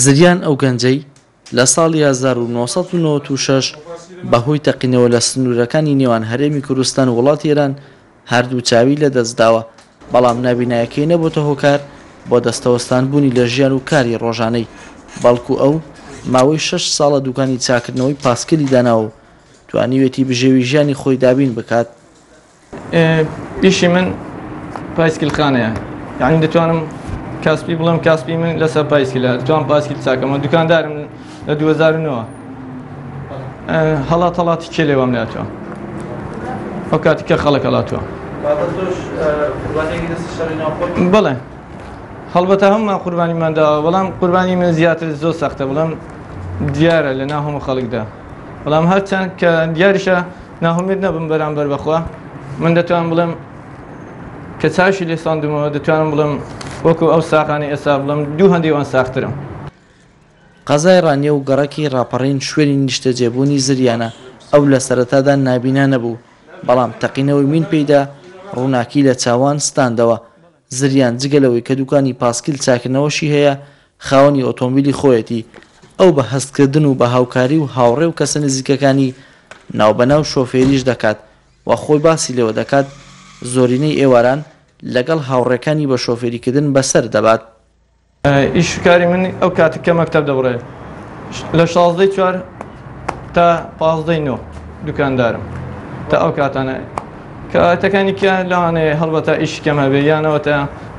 زریان ئەو گەنجەی لە ساڵی 1996 بەهۆی تەقینەوە لە سنوورەکانی نێوان هەرێمی کوردستان و وڵاتی ئێران هەردوو چاوی لەدەستداوە، بەڵام نابینایەکەی نەبۆتە هۆکار بۆ دەستەوەستان بوونی لە ژیان و کاری ڕۆژانەی، بەڵکو ئەو ماوەی شەش ساڵە دوکانی چاککردنەوەی پاسکیلی داناوە و توانیوێتی بژێوی ژیانی خۆی دابین بکات. ئیشی من پایسکیلخانەیە یعنی دەتوانم کاسپی بڵێم کاسپی من لەسەر پایسکیلە دەتوانم پاسکیل چاکەمە دوکاندارم لە 2009 هەڵات هەڵاتی کێ لێوام لاتوە ئەو کاتی کە خەڵک هەڵاتوە بڵێ هەڵبەتە هەمومان قوربانیمان داوە بەڵام قوربانی من زیاتر زۆر سەختە بڵێم دیارە لە ناو هەموو خەڵکدا بەڵام هەرچەند کە دیاریشە ناهومێد نەبم بەرامبەر بەخوا من دەتوانم بڵێم کە چاشی لێ ساندمەوە دەتوانم بڵێم وەکو ئەو ساقانی ئێستا بڵێم دوو هەندی وان ساخترم. قەزای ڕانیە و گەڕەکی ڕاپەڕین شوێنی نیشتەجێبوونی زریانە، ئەو لە سەرەتادا نابینا نەبوو، بەڵام تەقینەوەی مین پێیدا ڕووناکی لە چاوان ستاندەوە. زریان جگە لەوەی کە دوکانی پاسکیل چاککردنەوەشی هەیە، خاوەنی ئۆتۆمبیلی خۆیەتی، ئەو بە هەستکردن و بە هاوکاری و هاوڕێ و کەسە نزیکەکانی ناوبەناو شۆفێریش دەکات و خۆی باسی لێوە دەکات زۆرینەی ئێواران لەگەڵ هاوڕێکانی بە شۆفێریکردن بەسەر دەبات. ئیش و کاری من ئەو کاتە کە مەکتەب دەبڕێ لە شازدەی چوار تا پازدەی نۆ دوکاندارم تا ئەو کاتانە کاتەکانی کە لەوانەیە هەڵبەتە ئیش کەم هەبێ یانەوە تا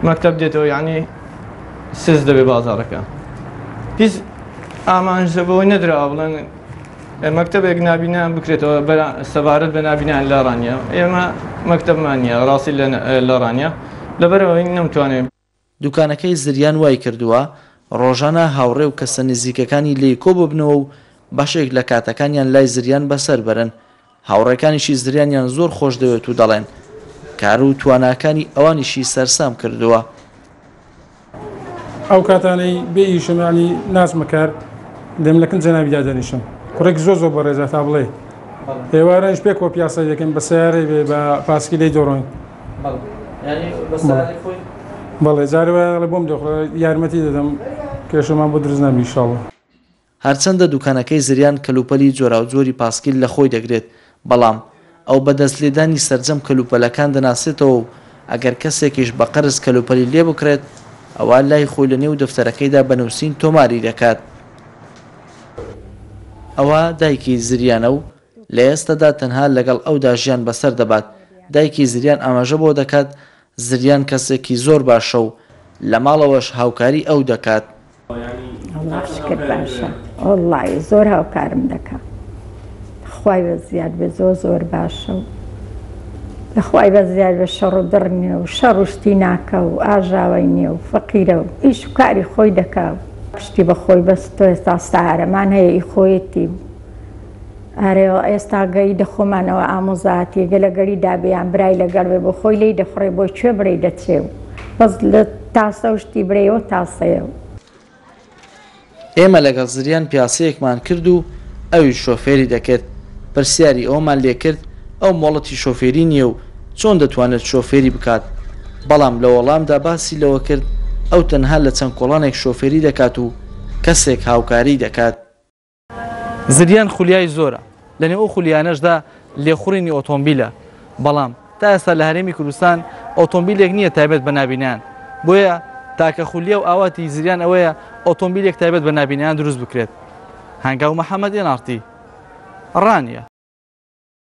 مەکتەب دێتەوە یعنی سز دەبێ بازارەکە هیچ ئامانج بەوەی نەدراوە بڵێن مەکتەبێک نابینان بکرێتەوە سەبارەت بە نابینان لە ڕانیە ئێمە مەکتەبمان نییە ڕاستی لە ڕانیە لەبەرەوەی نەمتوانێت دوکانەکەی زریان وایکردووە ڕۆژانە هاوڕێ و کەسە نزیکەکانی لێی کۆببنەوە و بەشێک لە کاتەکانیان لای زریان بەسەر بەرن، هاوڕێکانیشی زریانیان زۆر خۆشدەوێت و دەڵێن، کار و تواناکانی ئەوانیشی سەرسام کردووە. ئەو کاتانەی بێ ئیشم یانی ناچمە کار دێم لە کن جەنابی دادەنیشم کوڕێکی زۆر زۆر بەڕێزە تا بڵێ ئێوارانیش پێکەوە پیاسە دەکەین بە سەیارەی بێ بە پاسکیلەی دەڕۆین بەڵێ جارێ وایە ئەڵێ بۆم دەخۆ یارمەتی دەدەم کێشەمان بۆ دروست نابی ئیشاڵڵا. هەرچەندە دوکانەکەی زریان کەلوپەلی جۆراوجۆری پاسکیل لەخۆی دەگرێت، بەڵام ئەو بە دەست لێدانی سەرجەم کەلوپەلەکان دەناسێتەوە و ئەگەر کەسێکیش بە قەرز کەلوپەلی لێ بکڕێت، ئەوا لای خۆی لە نێو دەفتەرەکەیدا بە نووسین تۆماری دەکات. ئەوە دایکی زریانە و لە ئێستادا تەنها لەگەڵ ئەودا ژیان بەسەر دەبات، دایکی زریان ئاماژە بەوە دەکات، زریان کەسێکی زۆر باشە و لە ماڵەوەش هاوکاری ئەو دەکات. وەڵا شکر باشە وەڵی زۆر هاوکارم دەکا خوای بە زیاد بێ زۆر زۆر باشە و لە خوای بە زیاد بە شەڕ و دڕ نییە و شەڕ و شتی ناکە و ئاژاوەی نییە و فەقیرە و ئیش و کاری خۆی دەکا و پشتی بە خۆی بەستۆ ئێستا سارەمان هەیە ئی خۆیەتی و ئارێ ئێستا گەی دەخۆمانەوە ئامۆزاتی گە لەگەری دابێ یان برای لەگەڵ بێ بۆ خۆی لێی دەخوڕێ بۆ کوێ بڕێی دەچێ و بەس لە تاسە و شتی برێیەوە تاسەیە و. ئێمە لەگەڵ زریان پیاسەیەکمان کرد و ئەویش شۆفێری دەکرد، پرسیاری ئەوەمان لێکرد ئەو مۆڵەتی شۆفێری نییە و چۆن دەتوانێت شۆفێری بکات، بەڵام لە وەڵامدا باسی لەوە کرد ئەو تەنها لە چەند کۆڵانێک شۆفێری دەکات و کەسێک هاوکاریی دەکات. زریان خولیای زۆرە، لەنێو ئەو خولیانەشدا لێخوڕینی ئۆتۆمبیلە، بەڵام تا ئێستا لە هەرێمی کوردستان ئۆتۆمبیلێک نییە تایبەت بە نابینایان، بۆیە تاکە خولیا و ئاواتی زریان ئەوەیە ئۆتۆمبیلێک تایبەت بە نابینایان دروست بکرێت. هەنگاو محەمەد، ئێن ئاڕ تی، ڕانیە.